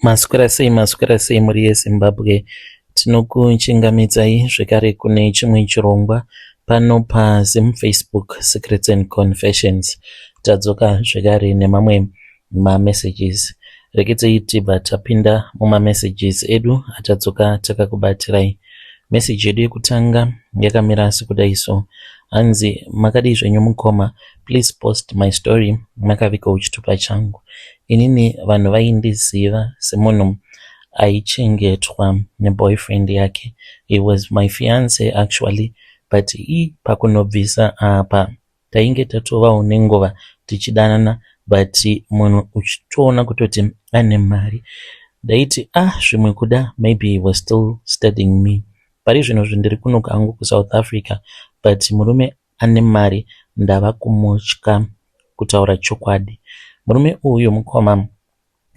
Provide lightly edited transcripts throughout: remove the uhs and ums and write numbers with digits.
Maswera sei, maswera sei mhuri yeZimbabwe. Tinokuchingamidzai zvekare kune chimwe chirongwa pano paZim Facebook Secrets and Confessions. Tadzoka zvekare nemamwe mamessages. Regedzei tibva tapinda mumamessages edu atadzoka takakubatirai. Message yedu yekutanga yakamira sekudai so. Hanzi makadii zvenyu mukoma, please post my story makavigawo chitupa changu. Inini vanhu vaindiziva semunhu aichengetwa neboyfriend yake. He was my fiance actually but ii pakunobvisa apa tainge tatovawo nenguva tichidanana but munhu uchitoona kutoti ane mari. Ndaiti ah zvimwe kuda maybe he was still studying me. Pari zvino ndiri kuno hangu kuSouth Africa but murume ane mari ndava kumutya kutaura chokwadi. Murume uyu mukoma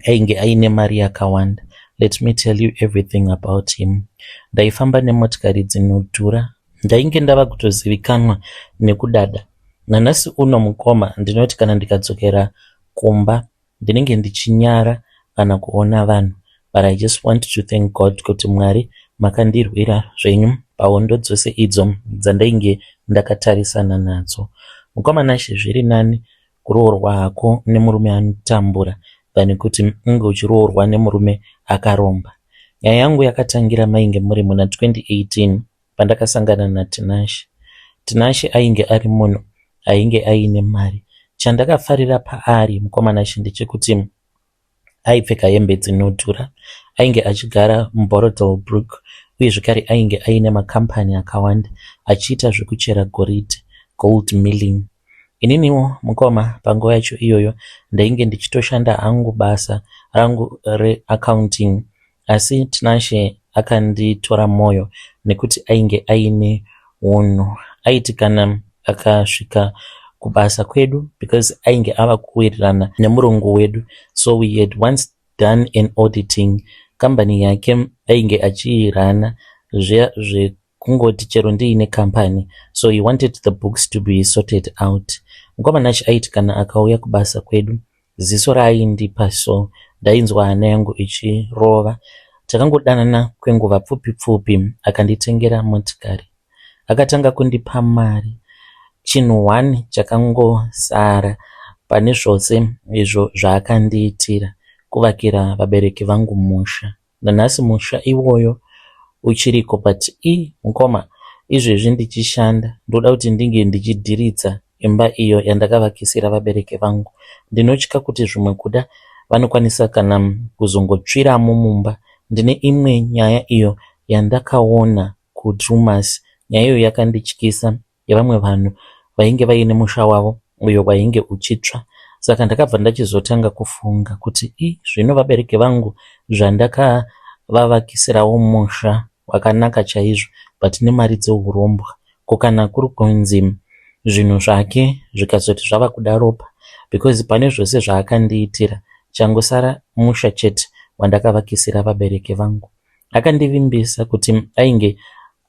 ainge aine mari yakawanda. Let me tell you everything about him. Ndaifamba nemotikari dzinodhura. Ndainge ndava kutozivikanwa nekudada. Nanhasi uno mukoma ndinoti kana ndikadzokera kumba ndinenge ndichinyara kana kuona vanhu. But I just want to thank God kuti Mwari makandirwira zvenyu pahondo dzose idzo dzandainge ndakatarisana nadzo. Mukoma Nashe zviri nani kuroorwa hako nemurume anotambura than kuti unge uchiroorwa nemurume akaromba. Nyaya yangu yakatangira mainge muri muna 2018 pandakasangana naTinashe. Tinashe ainge ari munhu ainge aine mari. Chandakafarira paari mukoma Nashe ndechekuti aipfeka hembe dzinodhura, ainge achigara muBorrowdale Brooke uye zvekare ainge aine makambani akawanda achiita zvekuchera goridhe, gold milling. Ininiwo mukoma panguva yacho iyoyo ndainge ndichitoshanda hangu basa rangu reaccounting asi Tinashe akanditora mwoyo nekuti ainge aine hunhu. Aiti kana akasvika kubasa kwedu because ainge ava kuwirirana nemurungu wedu so we had once done an auditing kambani yake ainge achiirana zviya zvekungoti chero ndiine kambani so he wanted the books to be sorted out. Mukoma Nashe aiti kana akauya kubasa kwedu ziso raaindipa so ndainzwa hana yangu ichirova. Takangodanana kwenguva pfupi pfupi akanditengera motikari. Akatanga kundipa mari. Chinhu one chakangosara pane zvose izvo zvaakandiitira kuvakira vabereki vangu musha. Nanhasi musha iwoyo uchiriko but ii mukoma izvezvi ndichishanda ndoda kuti ndinge ndichidhiridza imba iyo yandakavakisira vabereki vangu. Ndinotya kuti zvimwe kuda vanokwanisa kana kuzongotsviramo mumba. Ndine imwe nyaya iyo yandakaona kuDrewmas. Nyaya iyoyo yakandityisa yevamwe vanhu vainge vaine musha wavo uyo wainge uchitsva. Saka ndakabva ndachizotanga kufunga kuti ii zvino vabereki vangu zvandakavavakisirawo musha wakanaka chaizvo but nemari dzeurombwa. Ko kana kuri kunzi zvinhu zvake zvikazoti zvava kuda ropa because pane zvose zvaakandiitira changosara musha chete wandakavakisira vabereki vangu. Akandivimbisa kuti ainge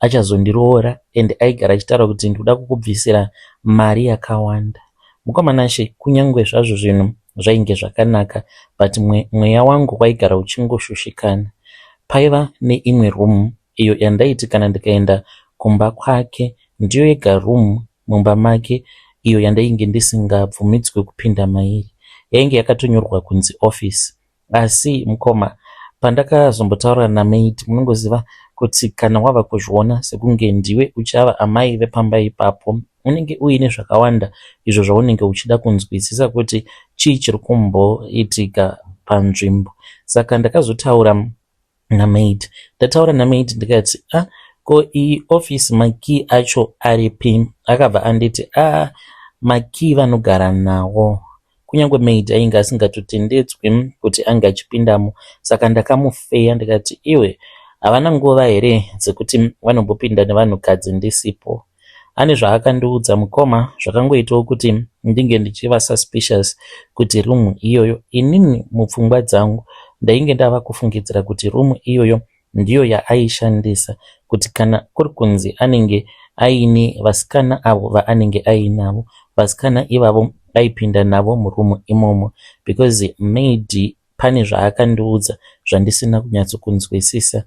achazondiroora and aigara achitaura kuti ndinoda kukubvisira mari yakawanda. Mukoma Nashe kunyange zvazvo zvinhu zvainge zvakanaka but mweya wangu waigara uchingoshushikana. Paiva neimwe room iyo yandaiti kana ndikaenda kumba kwake ndiyo yega room mumba make iyo yandainge ndisingabvumidzwe kupinda mairi. Yainge yakatonyorwa kunzi office. Asi mukoma pandakazombotaura namaid munongoziva kuti kana wava kuzviona sekunge ndiwe uchava amai vepamba ipapo unenge uine zvakawanda izvo zvaunenge uchida kunzwisisa kuti chii chiri kumboitika panzvimbo. Saka ndakazotaura namaid. Ndataura namaid ndikati ah ko iyi office makey acho aripi? Akabva anditi ah makey vanogara nawo. Kunyange maid ainge asingatotendedzwi kuti ange achipindamo. Saka ndakamufeya ndikati iwe havana nguva here dzekuti vanombopinda nevanhukadzi ndisipo. Ane zvaakandiudza mukoma zvakangoitawo kuti ndinge ndichiva suspicious kuti room iyoyo inini mupfungwa dzangu ndainge ndava kufungidzira kuti room iyoyo ndiyo yaaishandisa kuti kana kuri kunzi anenge aine vasikana avo vaanenge ainavo vasikana ivavo aipinda navo muroom imomo because maid pane zvaakandiudza zvandisina kunyatsokunzwisisa.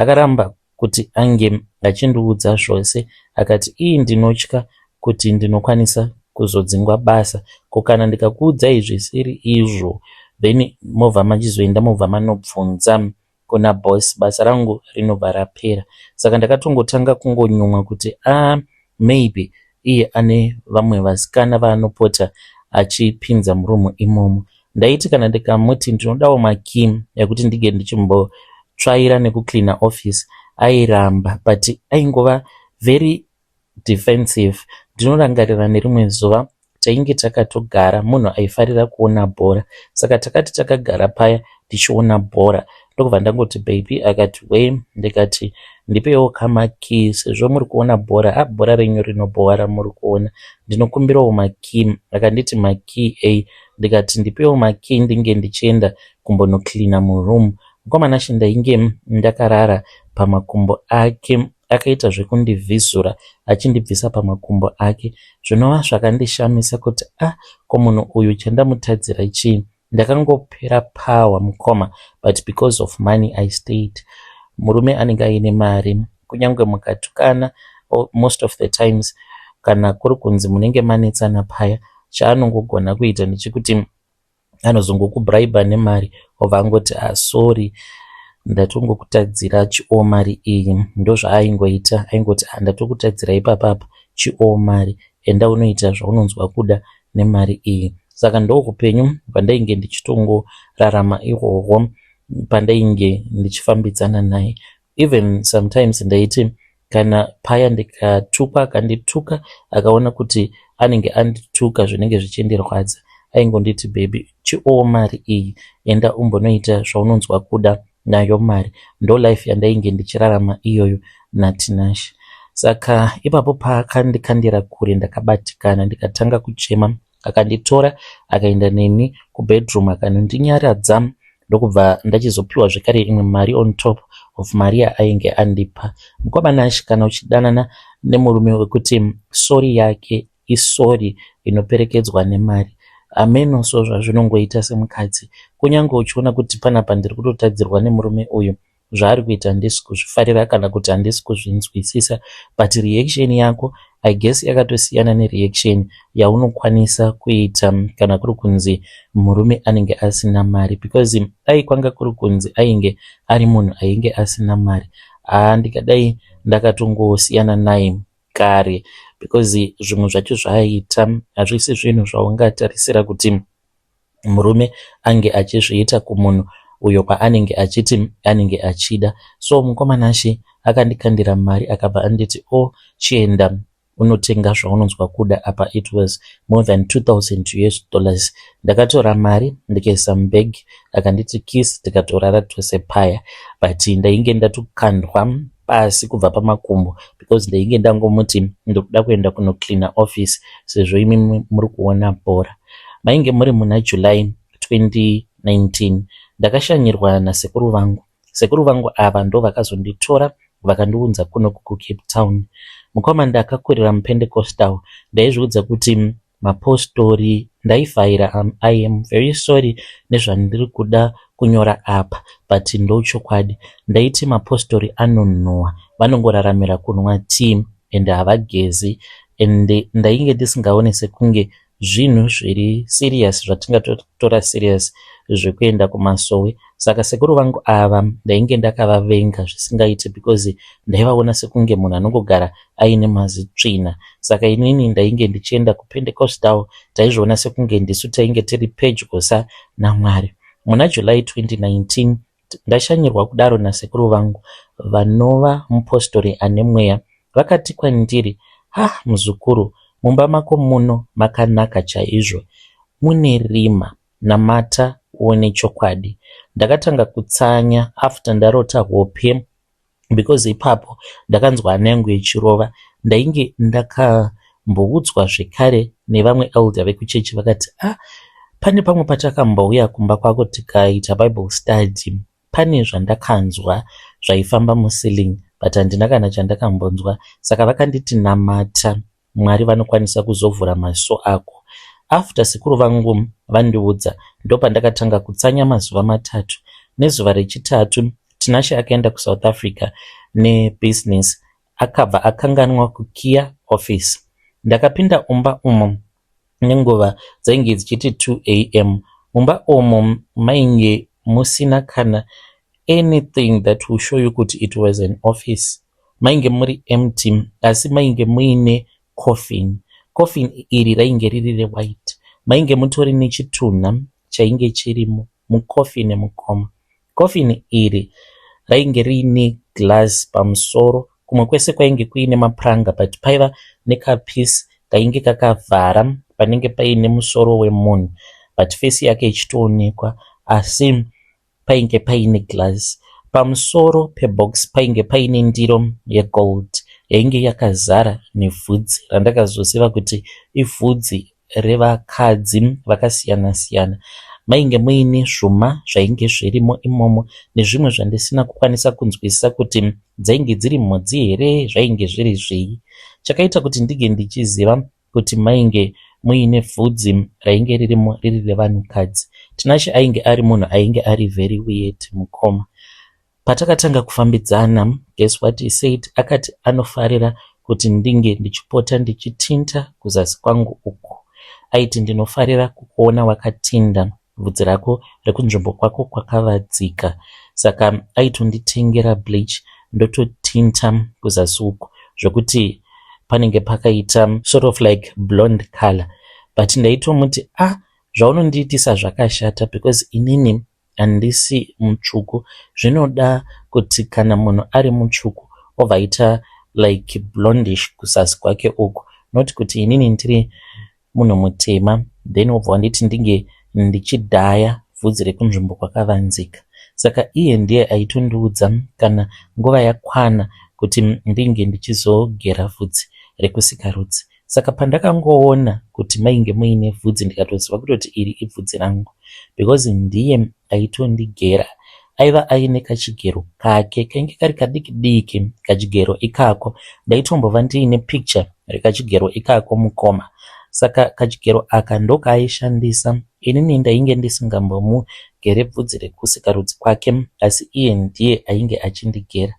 Akaramba kuti ange achindiudza zvose akati ii ndinotya kuti ndinokwanisa kuzodzingwa basa ko kana ndikakuudzai zvisiri izvo then mobva machizoenda mobva manobvunza kuna boss basa rangu rinobva rapera. Saka ndakatongotanga kungonyumwa kuti ah maybe iye ane vamwe vasikana vaanopota achipinza murumu imomo. Ndaiti kana ndikamuti ndinodawo makey ekuti ndinge ndichimbotsvaira nekucleaner office airamba but aingova very defensive. Ndinorangarira nerimwe zuva tainge takatogara munhu aifarira kuona bhora saka takati takagara paya tichiona bhora ndokubva ndangoti baby akati we ndikati ndipewo kamakey sezvo muri kuona bhora a bhora renyu rinobhowa ramuri kuona ndinokumbirawo makey akanditi makey a ndikati ndipewo makey ndinge ndichienda kumbonocleana muroom mukomana shi ndainge ndakarara pamakumbo ake akaita zvekundivhizura achindibvisa pamakumbo ake zvinova zvakandishamisa kuti ah ko munhu uyu chandamutadzira chii ndakangopera power mukoma but because of money I stayed murume anenge aine mari kunyange mukatukana most of the times kana kuri kunzi munenge manetsana paya chaanongogona kuita ndechekuti anozongokubraiba nemari obva angoti ah sorry ndatongokutadzira chioo mari iyi ndozvaaingoita aingoti ah ndatokutadzira ipapapa chioo mari enda unoita zvaunonzwa kuda nemari iyi saka ndoupenyu hwandainge ndichitongorarama ihwohwo pandainge ndichifambidzana naye even sometimes ndaiti kana paya ndikatukwa akandituka akaona kuti anenge andituka zvinenge zvichindirwadza aingonditi baby chioo mari iyi enda umbonoita zvaunonzwa kuda nayo mari ndo life yandainge ndichirarama iyoyo naTinashe saka ipapo paakandikandira kure ndakabatikana ndikatanga kuchema akanditora akaenda neni kubedroom akanondinyaradza ndokubva ndachizopiwa zvekare imwe mari on top of mari yaainge andipa mukomana kana uchidanana nemurume wekuti sorry yake isorry inoperekedzwa nemari ameno so zvazvinongoita semukadzi kunyange uchiona kuti panapa ndiri kutotadzirwa nemurume uyu zvaari kuita handisi kuzvifarira kana kuti handisi kuzvinzwisisa but reaction yako I guess yakatosiyana nereaction yaunokwanisa kuita kana kuri kunzi murume anenge asina mari because dai kwanga kuri kunzi ainge ari munhu ainge asina mari haa ndikadai ndakatongosiyana naye kare because zvimwe zvacho zvaaiita hazvisi zvinhu zvaungatarisira kuti murume ange achizviita kumunhu uyo kwaanenge achiti anenge achida so mukomana akandikandira mari akabva anditi o oh, chienda unotenga zvaunonzwa kuda apa it was more than 2000 US dollars ndakatora mari ndikaisa mubag akanditi kiss tikatorara tose paya but ndainge ndatokandwa pasi kubva pamakumbo because ndainge ndangomuti ndikuda kuenda kunocleana office sezvo imi muri kuona bhora mainge muri muna July 2019 ndakashanyirwa nasekuru vangu sekuru vangu ava ndo vakazonditora vakandiunza kuno kuCape Town mukoma ndakakurira muPentecostal ndaizviudza kuti mapostori ndaifaira I am very sorry nezvandiri kuda kunyora apa but ndochokwadi ndaiti mapostori anonhuhwa vanongoraramira kunwa tea ende havagezi ende ndainge ndisingaoni sekunge zvinhu zviri serious zvatingatotora serious zvekuenda kumasowe saka sekuru vangu ava ndainge ndakavavenga zvisingaiti because ndaivaona sekunge munhu anongogara aine mazitsvina saka inini ndainge ndichienda kuPentecostal taizviona sekunge ndisu tainge tiri pedyosa namwari muna July 2019 ndashanyirwa kudaro nasekuru vangu vanova mupostori ane mweya vakati kwandiri ha muzukuru mumba mako muno makanaka chaizvo mune rima namata uone chokwadi ndakatanga kutsanya after ndarota hope because ipapo ndakanzwa hana yangu ichirova ndainge ndakamboudzwa zvekare nevamwe elder vekuchechi vakati ah pane pamwe patakambouya kumba kwako tikaita bible study pane zvandakanzwa zvaifamba muceiling but handina kana chandakambonzwa saka vakanditi namata mwari vanokwanisa kuzovhura maso ako. After sekuru vangu vandiudza ndopandakatanga kutsanya mazuva matatu. Nezuva rechitatu Tinashe akaenda kuSouth Africa nebusiness akabva akanganwa kukiya office. Ndakapinda umba umo nenguva dzainge dzichiti 2 am. Mumba umu mainge musina kana anything that will show you kuti it was an office. Mainge muri empty asi mainge muine coffin. Coffin iri rainge riri rewhite. Mainge mutori nechitunha chainge chirimo mucoffin mukoma. Coffin iri rainge riine glass pamusoro. Kumwe kwese kwainge kuine mapuranga but paiva nekapiece kainge kakavhara panenge paine musoro wemunhu but face yake ichitoonekwa asi painge paine glass. Pamusoro pebox painge paine ndiro yegold yainge yakazara nevhudzi randakazoziva kuti ivhudzi revakadzi vakasiyana siyana. Mainge muine zvuma zvainge zvirimo imomo nezvimwe zvandisina kukwanisa kunzwisisa kuti dzainge dziri mhodzi here zvainge zviri zvei. Chakaita kuti ndinge ndichiziva kuti mainge muine vhudzi rainge ririmo riri revanhukadzi. Tinashe ainge ari munhu ainge ari very weird mukoma. Patakatanga kufambidzana, guess what he said? Akati anofarira kuti ndinge ndichipota ndichitinta kuzasi kwangu uku. Aiti ndinofarira kukuona wakatinda bvudzi rako rekunzvimbo kwako kwakavadzika. Saka aitonditengera bleach ndototinta kuzasi uku zvokuti panenge pakaita sort of like blonde color. But ndaitomuti ah zvaunondiitisa zvakashata because inini handisi mutsvuku. Zvinoda kuti kana munhu ari mutsvuku obva aita like blondish kuzasi kwake uku. Not kuti inini ndiri munhu mutema then wobva wanditi ndinge ndichidhaya bvudzi rekunzvimbo kwakavanzika. Saka iye ndiye aitondiudza kana nguva yakwana kuti ndinge ndichizogera vhudzi rekusikarudzi. Saka pandakangoona kuti mainge muine vhudzi ndikatoziva kutoti iri ibvudzi rangu because ndiye aitondigera. Aiva aine kachigero kake kainge kari kadiki diki kachigero ikako. Ndaitombova ndiine picture rekachigero ikako mukoma. Saka kachigero aka ndokaaishandisa. Inini ndainge ndisingambomugere bvudzi rekusikarudzi kwake asi iye ndiye ainge achindigera.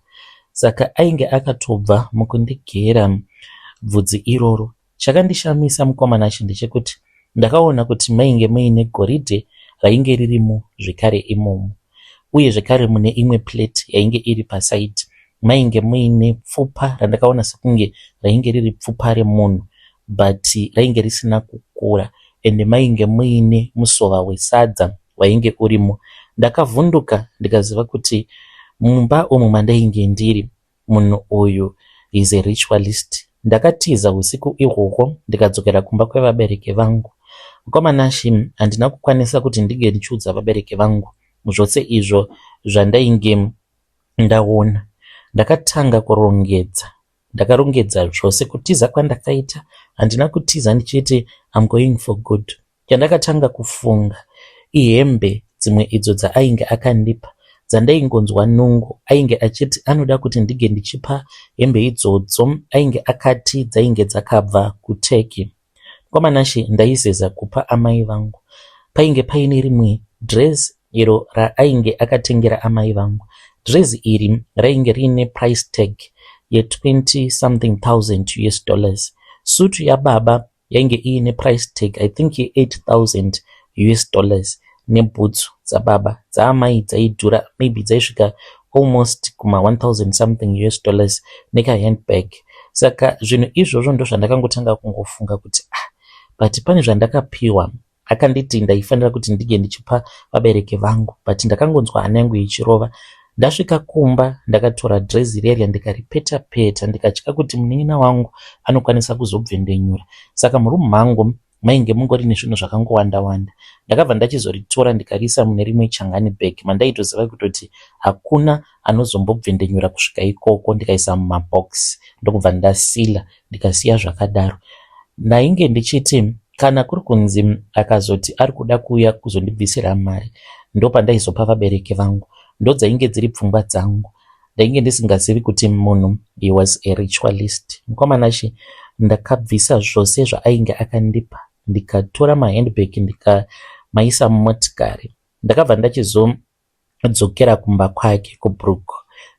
Saka ainge akatobva mukundigera bvudzi iroro. Chakandishamisa mukoma Nashe ndechekuti ndakaona kuti mainge muine goridhe rainge ririmo zvekare imomo. Uye zvekare mune imwe plate yainge iri paside mainge muine pfupa randakaona sekunge rainge riri pfupa remunhu but rainge risina kukura ende mainge muine musova wesadza wainge urimo. Ndakavhunduka ndikaziva kuti mumba umu mandainge ndiri munhu uyu is a ritualist. Ndakatiza usiku ihwohwo ndikadzokera kumba kwevabereki vangu. Mukoma Nashe handina kukwanisa kuti ndinge ndichiudza vabereki vangu zvose izvo zvandainge ndaona. Ndakatanga kurongedza. Ndakarongedza zvose. Kutiza kwandakaita handina kutiza ndichiti I'm going for good. Chandakatanga kufunga ihembe dzimwe idzo dzaainge akandipa dzandaingonzwa nungo. Ainge achiti anoda kuti ndinge ndichipa hembe idzodzo. Ainge akati dzainge dzakabva kuTurkey. Mukoma Nashe ndaizeza kupa amai vangu. Painge paine rimwe dress iro raainge akatengera amai vangu. Dress iri rainge riine price tag ye20 something thousand US dollars. Sutu yababa yainge iine price tag I think ye8000 US dollars nebhutsu dzababa. Dzaamai dzaidhura maybe dzaisvika almost kuma 1000 something US dollars nekahandbag. Saka zvinhu izvozvo ndozvandakangotanga kungofunga kuti ah, but pane zvandakapiwa akanditi ndaifanira kuti ndinge ndichipa vabereki vangu but ndakangonzwa hana yangu ichirova. Ndasvika kumba ndakatora dhirezi riya ndikaripeta peta ndikatya kuti munin'ina wangu anokwanisa kuzobvendenyura. Saka murumu mangu mainge mungori nezvinhu zvakangowanda wanda. Ndakabva ndachizoritora ndikariisa mune rimwe changani bag mandaitoziva kutoti hakuna anozombobvendenyura kusvika ikoko ndikaisa mumabhokisi ndokubva ndasila ndikasiya zvakadaro. Ndainge ndichiti kana kuri kunzi akazoti ari kuda kuuya kuzondibvisira mari ndopandaizopa vabereki vangu. Ndodzainge dziri pfungwa dzangu. Ndainge ndisingazivi kuti munhu he was a ritualist. Mukoma Nashe ndakabvisa zvose zvaainge akandipa. ndikatora mahandbag ndikamaisa mumotikari. Ndakabva ndachizodzokera kumba kwake kuBrook.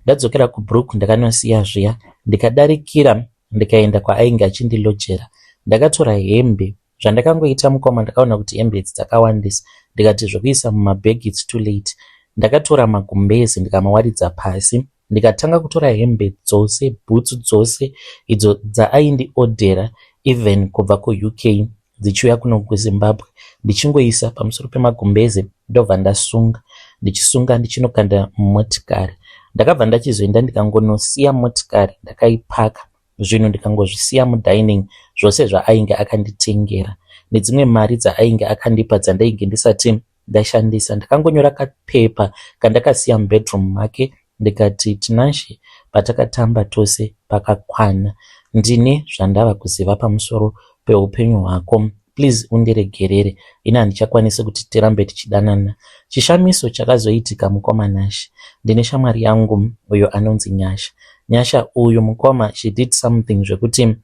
Ndadzokera kuBrook ndakanosiya zviya ndikadarikira ndikaenda kwaainge achindilojera. Ndakatora hembe Zvandakangoita mukoma ndakaona kuti hembe idzi dzakawandisa ndikati zvekuisa mumabag its too late. Ndakatora magumbezi ndikamawaridza pasi ndikatanga kutora hembe dzose bhutsu dzose idzo dzaaindiodhera even kubva kuUK dzichiuya kuno kuZimbabwe ndichingoisa pamusoro pemagumbeze ndobva ndasunga ndichisunga ndichinokanda mumotikari. Ndakabva ndachizoenda ndikangonosiya motikari ndakaipaka zvinhu ndikangozvisiya mudining zvose zvaainge akanditengera nedzimwe mari dzaainge akandipa dzandainge ndisati ndashandisa. Ndakangonyora kapepa kandakasiya mubedroom make ndikati Tinashe patakatamba tose pakakwana. Ndine zvandava kuziva pamusoro peupenyu hwako please undiregerere ini handichakwanisi kuti tirambe tichidanana. Chishamiso chakazoitika mukoma Nashe. Ndine shamwari yangu uyo anonzi Nyasha. Nyasha uyu mukoma she did something zvekuti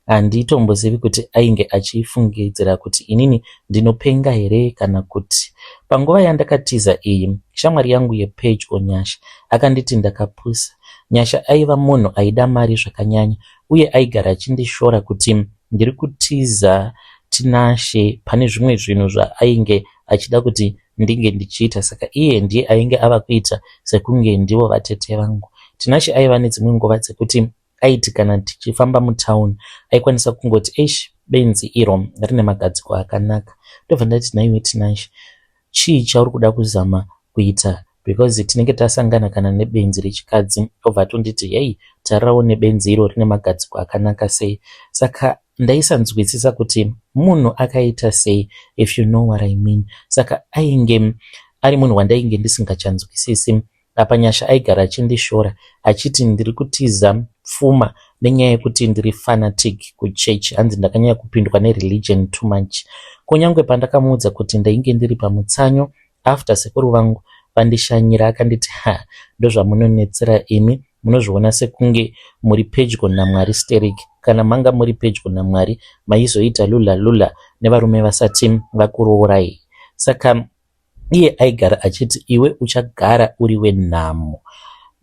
handitombozivi kuti ainge achifungidzira kuti inini ndinopenga here kana kuti. Panguva yandakatiza iyi shamwari yangu yepedyo Nyasha akanditi ndakapusa. Nyasha aiva munhu aida mari zvakanyanya uye aigara achindishora kuti ndiri kutiza Tinashe pane zvimwe zvinhu zvaainge achida kuti ndinge ndichiita saka iye ndiye ainge ava kuita sekunge ndivo vatete vangu. Tinashe aiva nedzimwe nguva dzekuti aiti kana tichifamba mutown aikwanisa kungoti eish benzi iro rine magadziko akanaka. Ndobva ndati nhaiwe Tinashe chii chauri kuda kuzama kuita because tinenge tasangana kana nebenzi rechikadzi obva atonditi hei tarirawo nebenzi iro rine magadziko akanaka sei saka ndaisanzwisisa kuti munhu akaita sei if you know what I mean saka ainge ari munhu wandainge ndisingachanzwisisi Apa Nyasha aigara achindishora achiti ndiri kutiza pfuma nenyaya yekuti ndiri fanatic kuchurch hanzi ndakanyanya kupindwa nereligion too much. Kunyangwe pandakamuudza kuti ndainge ndiri pamutsanyo after sekuru vangu vandishanyira akanditi ha ndozvamunonetsera imi munozviona sekunge muri pedyo naMwari sterek kana manga muri pedyo naMwari maizoita lula lula nevarume vasati vakuroorai saka Iye aigara achiti iwe uchagara uri wenhamo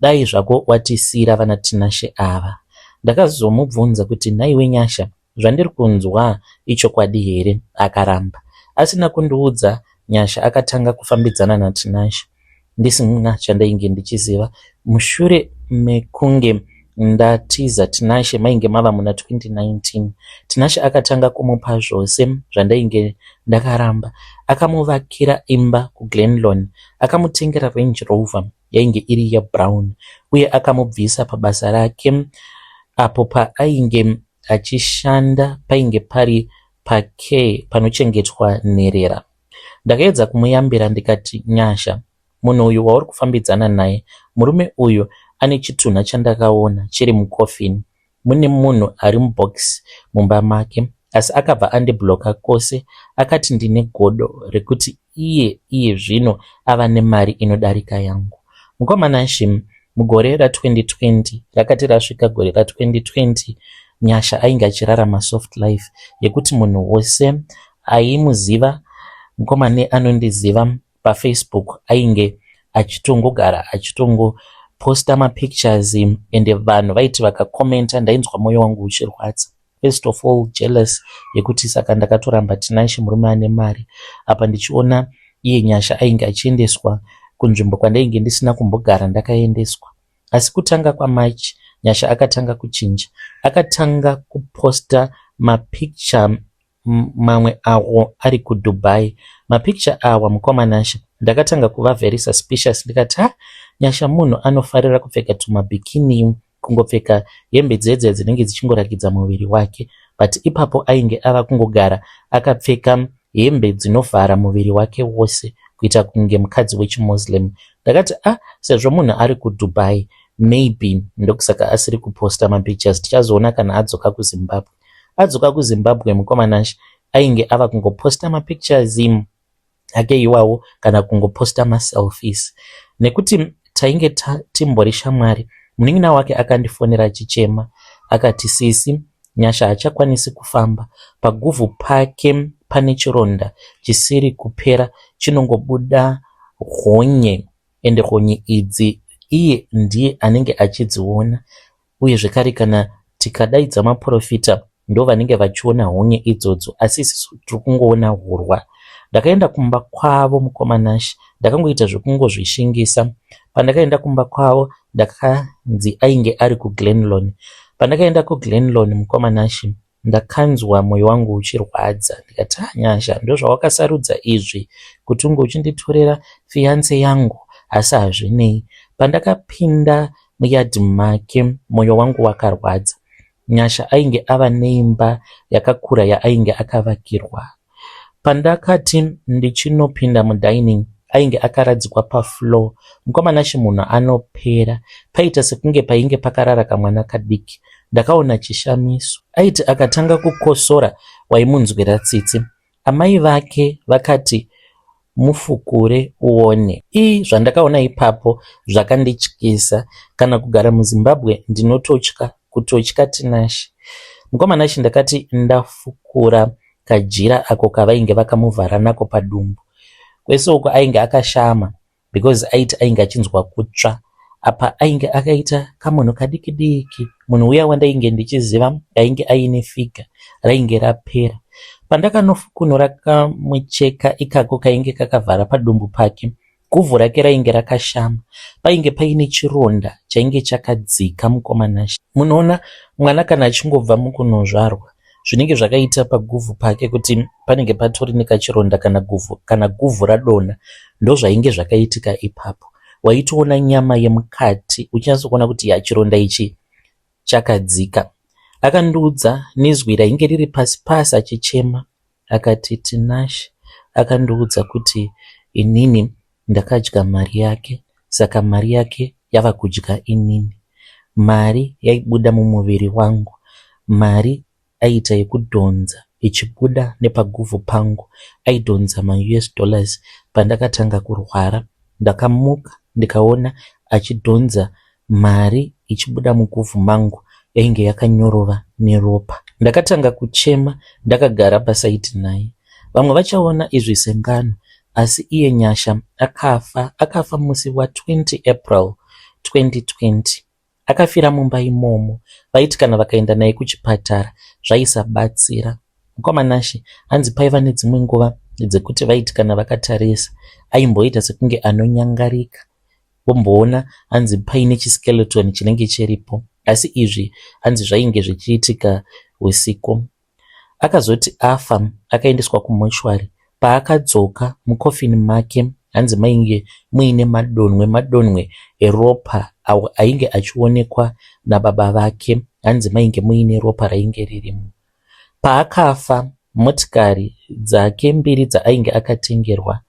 dai zvako watisiira vana Tinashe ava. Ndakazomubvunza kuti nhaiwe Nyasha zvandiri kunzwa ichokwadi here akaramba. Asina kundiudza Nyasha akatanga kufambidzana naTinashe. ndisina chandainge ndichiziva. Mushure mekunge ndatiza Tinashe mainge mava muna 2019. Tinashe akatanga kumupa zvose zvandainge ndakaramba. Akamuvakira imba kuGlenlon, akamutengera Range Rover yainge iri yebrown uye akamubvisa pabasa rake apo paainge achishanda painge pari pacare panochengetwa nherera. Ndakaedza kumuyambira ndikati, Nyasha, munhu uyu wauri kufambidzana naye, murume uyu ane chitunha chandakaona chiri mucoffin. Mune munhu ari mubox mumba make. Asi akabva andiblocker kwose akati ndine godo rekuti iye iye zvino ava nemari inodarika yangu. Mukoma Nashy, mugore ra 2020 rakati rasvika gore ra 2020 Nyasha ainge achirarama soft life yekuti munhu wose aimuziva mukoma neanondiziva pafacebook ainge achitongogara achitongoposta mapictures ende vanhu vaiti vakakomenta ndainzwa moyo wangu uchirwadza first of all jealous yekuti saka ndakatoramba Tinashe murume ane mari apa ndichiona iye Nyasha ainge achiendeswa kunzvimbo kwandainge ndisina kumbogara ndakaendeswa. Asi kutanga kwaMarch Nyasha akatanga kuchinja. Akatanga kuposta mapicture mamwe awo ari kuDubai. Mapicture awa mukoma Nasha ndakatanga kuva very suspicious ndikati ha Nyasha munhu anofarira kupfeka tumabikini kungopfeka hembe dzedze dzinenge dzichingorakidza muviri wake but ipapo ainge ava kungogara akapfeka hembe dzinovhara muviri wake wose kuita kunge mukadzi wechiMuslim. Ndakati ah sezvo munhu ari kuDubai maybe ndokusaka asiri kuposta mapictures tichazoona kana adzoka kuZimbabwe. Adzoka kuZimbabwe mukoma Nash ainge ava kungoposta mapictures ake iwawo kana kungoposta maselfies nekuti tainge timbori shamwari munin'ina wake akandifonera achichema akati sisi Nyasha haachakwanisi kufamba paguvhu pake pane chironda chisiri kupera chinongobuda honye ende honye idzi iye ndiye anenge achidziona uye zvekare kana tikadaidza maporofita ndovanenge vachiona honye idzodzo asi isisu tiri kungoona hurwa. Ndakaenda kumba kwavo mukoma Nashy ndakangoita zvekungozvishingisa. Pandakaenda kumba kwavo ndakanzi ainge ari kuGlenlon. Pandakaenda kuGlenlon mukoma Nashy Ndakanzwa moyo wangu uchirwadza ndikati ah Nyasha ndozvawakasarudza izvi kuti unge uchinditorera fiance yangu asi hazvinei. Pandakapinda muyard make moyo wangu wakarwadza. Nyasha ainge ava neimba yakakura yaainge akavakirwa. Pandakati ndichinopinda mudining ainge akaradzikwa pafloor. Mukoma Nashy munhu anopera. Paita sekunge painge pakarara kamwana kadiki. Ndakaona chishamiso. Aiti akatanga kukosora waimunzwira tsitsi. Amai vake vakati mufukure uone. Ii zvandakaona ipapo zvakandityisa. Kana kugara muZimbabwe ndinototya kutotya Tinashe. Mukoma Nashe ndakati ndafukura kajira ako kavainge vakamuvhara nako padumbu. Kwese uko ainge akashama because aiti ainge achinzwa kutsva. Apa ainge akaita kamunhu kadiki diki munhu uya wandainge ndichiziva ainge aine figa rainge rapera. Pandakanofukunura kamucheka ikako kainge kakavhara padumbu pake Guvhu rake rainge rakashama. Painge paine chironda chainge chakadzika mukoma Nashe. Munoona mwana kana achingobva mukunozvarwa zvinenge zvakaita paguvhu pake kuti panenge patori nekachironda kana guvhu kana guvhu radonha ndozvainge zvakaitika ipapo. Waitoona nyama yemukati uchinyatsokuona kuti ya chironda ichi chakadzika. Akandiudza nezwi rainge riri pasi pasi achichema Akati Tinashe akandiudza kuti inini ndakadya mari yake saka mari yake yava kudya inini. Mari yaibuda mumuviri wangu. Mari aiita yekudhonza ichibuda nepaguvhu pangu. Aidhonza maUS dollars pandakatanga kurwara. Ndakamuka ndikaona achidhonza mari ichibuda muguvhu mangu yainge yakanyorova neropa. Ndakatanga kuchema ndakagara pasaidi naye. Vamwe vachaona izvi sengano asi iye Nyasha akafa akafa musi wa 20 April 2020. Akafira mumba imomo. Vaiti kana vakaenda naye kuchipatara zvaisabatsira. Mukoma Nashe hanzi paiva nedzimwe nguva dzekuti vaiti kana vakatarisa aimboita sekunge anonyangarika Womboona hanzi paine chiskeleton chinenge chiripo asi izvi hanzi zvainge zvichiitika husiku. Akazoti afa akaendeswa kumortuary paakadzoka mucoffin make hanzi mainge muine madonhwe madonhwe eropa awo ainge achionekwa nababa vake hanzi mainge muine ropa rainge ririmo. Paakafa motikari dzake mbiri dzaainge akatengerwa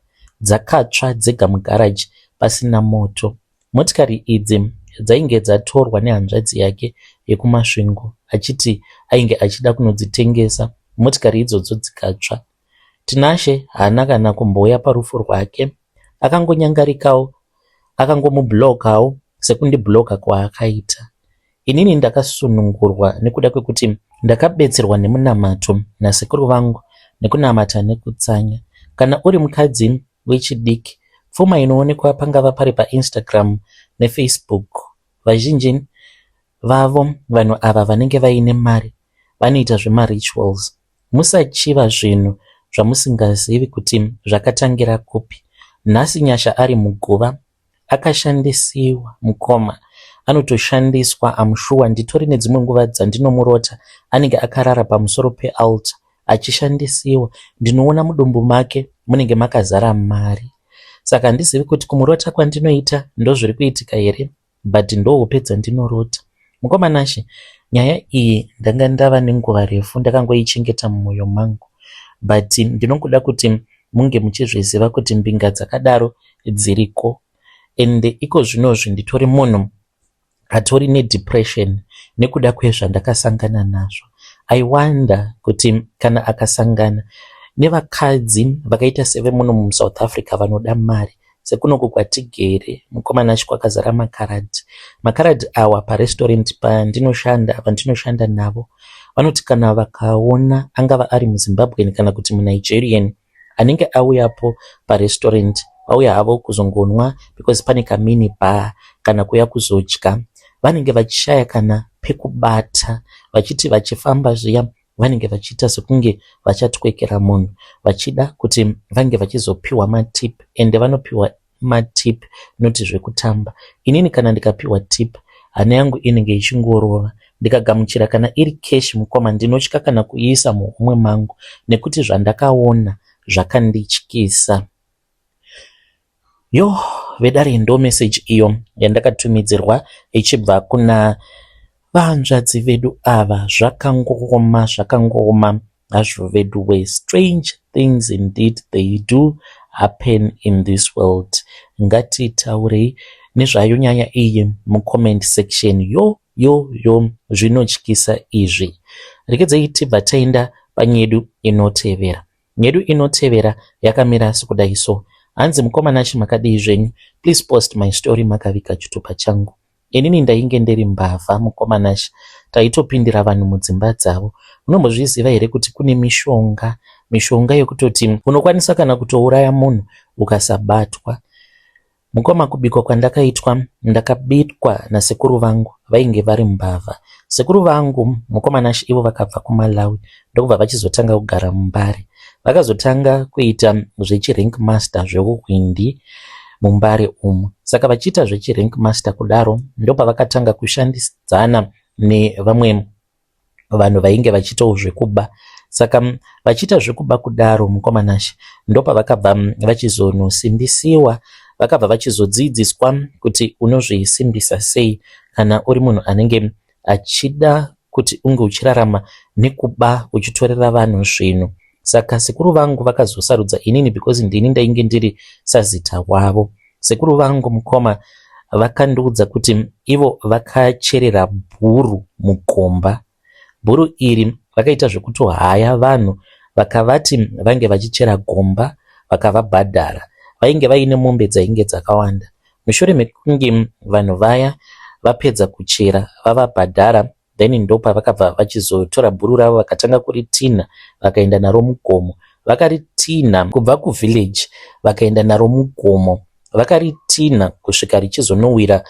dzakatsva dzega mugaraji pasina moto. Motikari idzi dzainge dzatorwa nehanzvadzi yake yekuMasvingo achiti ainge achida kunodzitengesa motikari idzodzo dzikatsva. Tinashe haana kana kumbouya parufu rwake akangonyangarikawo akangomublokawo sekundibloka kwaakaita. Inini ndakasunungurwa nekuda kwekuti ndakabetserwa nemunamato nasekuru vangu nekunamata nekutsanya. Kana uri mukadzi wechidiki, pfuma inoonekwa pangava pari paInstagram neFacebook vazhinji vavo vanhu ava vanenge vaine mari vanoita zvemarituals. Musachiva zvinhu zvamusingazivi kuti zvakatangira kupi. Nhasi Nyasha ari muguva akashandisiwa mukoma anotoshandiswa I'm sure nditori nedzimwe nguva dzandinomurota anenge akarara pamusoro pealtar achishandisiwa ndinoona mudumbu make munenge makazara mari saka handizivi kuti kumurota kwandinoita ndozviri kuitika here but ndohope dzandinorota. Mukoma Nashe, nyaya iyi ndanga ndava nenguva refu ndakangoichengeta mumwoyo mangu but ndinokuda kuti munge muchizviziva kuti mbinga dzakadaro dziriko ende iko zvinozvi nditori munhu atori nedepression nekuda kwezvandakasangana nazvo. I wonder kuti kana akasangana nevakadzi vakaita sevemuno muSouth Africa vanoda mari Sekunoku kwatigere mukoma Nash kwakazara makaradhi. Makaradhi awa parestaurant pandinoshanda vandinoshanda navo. Vanoti kana vakaona angava ari muZimbabwean kana kuti muNigerian anenge auyapo parestaurant vauya havo kuzongonwa because pane kamini bar kana kuuya kuzodya vanenge vachishaya kana pekubata vachiti vachifamba zviya vanenge vachiita sekunge vachatwekera munhu vachida kuti vange vachizopiwa matip ende vanopiwa matip not zvekutamba. Inini kana ndikapiwa tip hana yangu inenge ichingorova. Ndikagamuchira kana iri cash mukoma ndinotya kana kuiisa muhomwe mangu nekuti zvandakaona zvakandityisa. Yoh vedare ndo message iyo yandakatumidzirwa ichibva kuna vahanzvadzi vedu ava. Zvakangooma zvakangooma hazvo veduwe. Strange things indeed they do happen in this world. Ngatitaurei nezvayo nyaya iyi mucomment section. Yo yo yo zvinotyisa izvi. Regedzai tibva taenda panyedu inotevera. Nyedu inotevera yakamira sekudai so. Hanzi mukoma Nashe makadii zvenyu? Please post my story makaviga chitupa changu. Inini ndainge ndiri mbavha mukoma Nashe. Taitopindira vanhu mudzimba dzavo. Munombozviziva here kuti kune mishonga, mishonga yekutoti unokwanisa kana kutouraya munhu ukasabatwa. Mukoma kubikwa kwandakaitwa ndakabikwa nasekuru vangu vainge vari mbavha. Sekuru vangu mukoma Nashe ivo vakabva kuMalawi ndokubva vachizotanga kugara muMbare. Vakazotanga kuita zvechirank master zveuhwindi muMbare umu. Saka vachiita zvechirank master kudaro ndopavakatanga kushandidzana nevamwe vanhu vainge vachiitawo zvekuba. Saka vachiita zvekuba kudaro mukoma Nashe ndopavakabva vachizonosimbisiwa vakabva vachizodzidziswa kuti unozvisimbisa sei kana uri munhu anenge achida kuti unge uchirarama nekuba uchitorera vanhu zvinhu. Saka sekuru vangu vakazosarudza inini because ndini ndainge ndiri sazita wavo. Sekuru vangu mukoma vakandiudza kuti ivo vakacherera bhuru mugomba. Bhuru iri vakaita zvekutohaya vanhu vakavati vange vachichera gomba vakavabhadhara. Vainge vaine mombe dzainge dzakawanda. Mushure mekunge vanhu vaya vapedza kuchera vavabhadhara then ndopavakabva vachizotora bhuru ravo vakatanga kuritinha vakaenda naro mugomo. Vakaritinha kubva kuvillage vakaenda naro mugomo. Vakaritinha kusvika richizonowira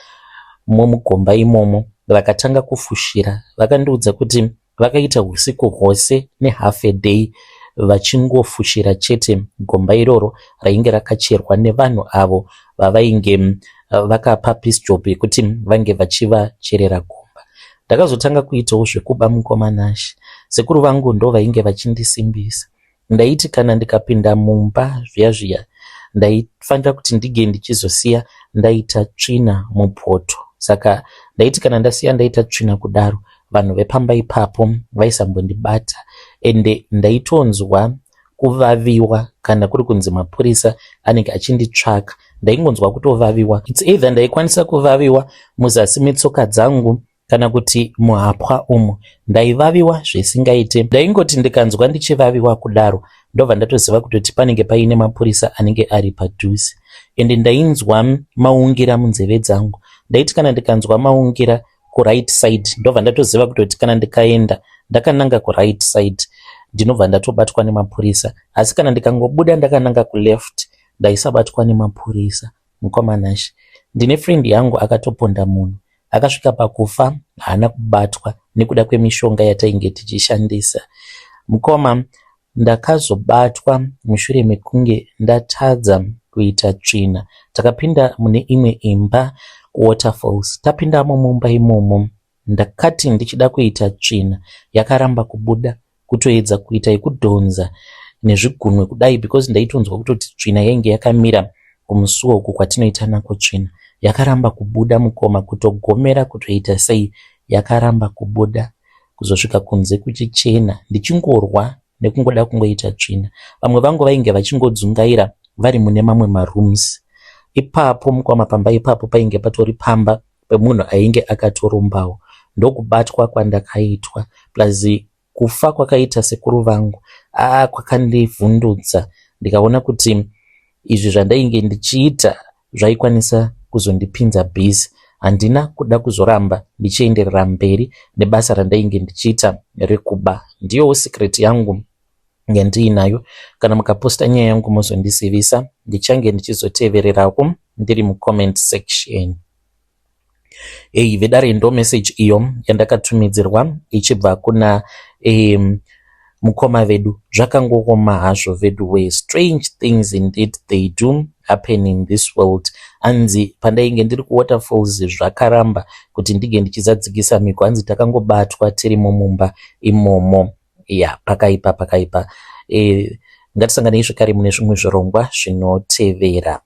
mumugomba imomo vakatanga kufushira. Vakandiudza kuti Vakaita husiku hwose nehalf a day vachingofushira chete gomba iroro rainge rakacherwa nevanhu avo vavainge vakapa piece job yekuti vange vachivacherera gomba. Ndakazotanga kuitawo zvekuba mukoma Nashe. Sekuru vangu ndovainge vachindisimbisa. Ndaiti kana ndikapinda mumba zviya zviya ndaifanira kuti ndinge ndichizosiya ndaita tsvina mupoto. Saka ndaiti kana ndasiya ndaita tsvina kudaro vanhu vepamba ipapo vaisambondibata ende ndaitonzwa kuvaviwa kana kuri kunzi mapurisa anenge achinditsvaka ndaingonzwa kutovaviwa. It's either ndaikwanisa kuvaviwa muzasi metsoka dzangu kana kuti muhapwa umu ndaivaviwa zvisingaite. Ndaingoti ndikanzwa ndichivaviwa kudaro ndobva ndatoziva kutoti panenge paine mapurisa anenge ari padhuze ende ndainzwa maungira munzeve dzangu. Ndaiti kana ndikanzwa maungira kuright side ndobva ndatoziva kutoti kana ndikaenda ndakananga kuright side ndinobva ndatobatwa nemapurisa asi kana ndikangobuda ndakananga kuleft ndaisabatwa nemapurisa. Mukoma Nashe, ndine friend yangu akatoponda munhu Akasvika pakufa haana kubatwa nekuda kwemishonga yatainge tichishandisa. Mukoma ndakazobatwa mushure mekunge ndatadza kuita tsvina. Takapinda mune imwe imba kuWaterfalls. Tapindamo mumba imomo ndakati ndichida kuita tsvina yakaramba kubuda kutoedza kuita yekudhonza nezvigunwe kudai because ndaitonzwa kutoti tsvina yainge yakamira kumusuwo uku kwatinoita nako tsvina yakaramba kubuda mukoma kutogomera kutoita sei yakaramba kubuda kuzosvika kunze kuchichena ndichingorwa nekungoda kungoita tsvina vamwe vangu vainge vachingodzungaira vari mune mamwe marooms ipapo mukoma pamba ipapo painge patori pamba pemunhu ainge akatorombawo ndokubatwa kwandakaitwa plus kufa kwakaita sekuru vangu aa kwakandivhundutsa ndikaona kuti izvi zvandainge ndichiita zvaikwanisa kuzondipinza busy. Handina kuda kuzoramba ndichienderera mberi nebasa randainge ndichiita rekuba. Ndiyowo secret yangu yandiinayo. Kana mukaposta nyaya yangu mozondizivisa, ndichange ndichizotevererako ndiri mucomment section. Hey, vedare, ndo message iyo yandakatumidzirwa ichibva kuna mukoma vedu. Zvakangooma hazvo vedu we. Strange things indeed, they do happen in this world. Anzi pandainge ndiri kuWaterfalls, zvakaramba kuti ndinge ndichizadzikisa mhiko. Hanzi takangobatwa tirimo mumba imomo. Ya, pakaipa, pakaipa. Ngatisanganei zvekare mune zvimwe zvirongwa zvinotevera.